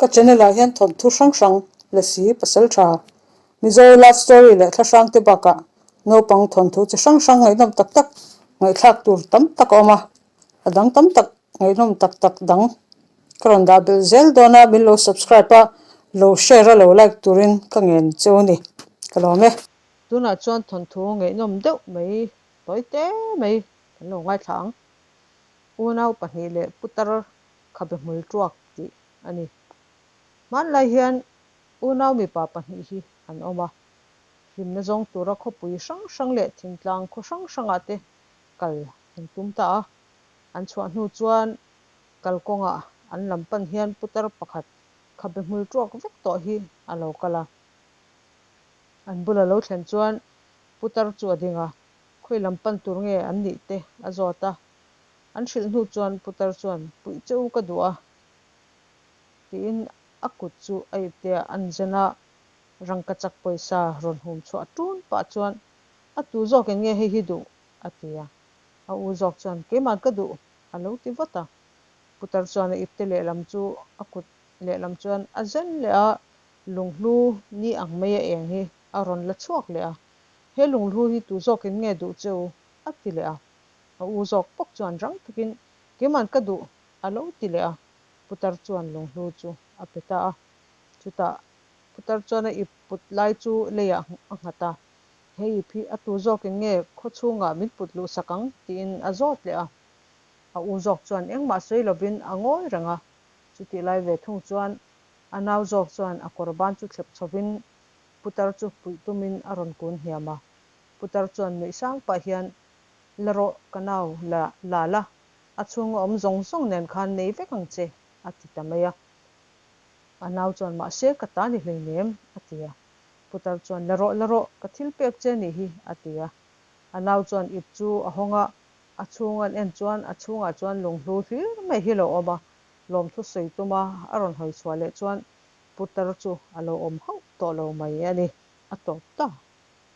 Ka channel ah hian thawnthu hrang hrang, Lasi, Pasaltha, Mizo love story leh thla hrang te bakah naupang thawnthu chi hrang hrang ngaihnawm tak tak ngaihthlak tur tam tak a awm a, a dang tam tak ngaihnawm tak tak dang ka rawn dah belh zel dawn a, min lo subscribe a, lo share a lo like turin ka ngen cheu a ni, ka lawm e. Tunah chuan thawnthu ngaihnawm deuh mai tawi te mai kan lo ngaithla ang. Unau pahnih leh putar khabe hmul tuak tih a ni. Hmanlai hian unau mipa pahnih hi an awm a, hlimna zawng tura khawpui hrang hrang leh thingtlang khaw hrang hrangah te kal an tum ta a. An chhuah hnu chuan kalkawngah an lam pan hian putar pakhat khabe hmul tuak vek tawh hi a lo kal a. An bula lo thlen chuan putar chu a ding a, khawi lam pan tur nge an nih te a zawt a. An hrilh hnu chuan putar chuan puih che u ka duh a tiin a kut chu a ipte ah an zen a, rangkachak pawisa rawn hum chhuah tun pah chuan a tu zawk in nge hei hi duh a ti a, a u zawk chuan keimah ka duh a lo ti vat a. Putar chuan a ipte lehlam chu a kut lehlam chuan a zen leh a, lunghlu ni ang mai a eng hi a rawn la chhuak leh a, he lunghlu hi tu zawk in nge duh che u a ti leh a. A u zawk bawk chuan rang takin, Keiman ka duh, a lo ti leh a. Putar chuan lunghlu chu a pe ta a. Chutah putar chuan a ip put lai chu leiah a nghat a. He ip hi a tu zawkin nge khaw chhungah min put luh sak ang? tiin a zawt leh a. A u zawk chuan engmah sawi lovin a ngawi reng a. Chutih lai ve thung chuan a nau zawk chuan a kawr ban chu thlep chhovin putar chu puih tumin a rawn kun hniam a. Putar chuan nuih sang pah hian La rawh, ka nau, la, la la, a chhunga awm zawng zawng nen khan nei vek ang che, a ti ta mai a. A nau chuan, Mahse, ka ta ni hleinem, a ti a. Putar chuan, La rawh, la rawh, ka thil pek che nih hi, a ti a. A nau chuan ip chu a hawng a, a chhung an en chuan a chhungah chuan lunghlu hlir mai hi lo awm a. Lawmthu sawi tuma a rawn hawi chhuah leh chuan putar chu a lo awm hauh tawh lo mai a ni, a tawp ta.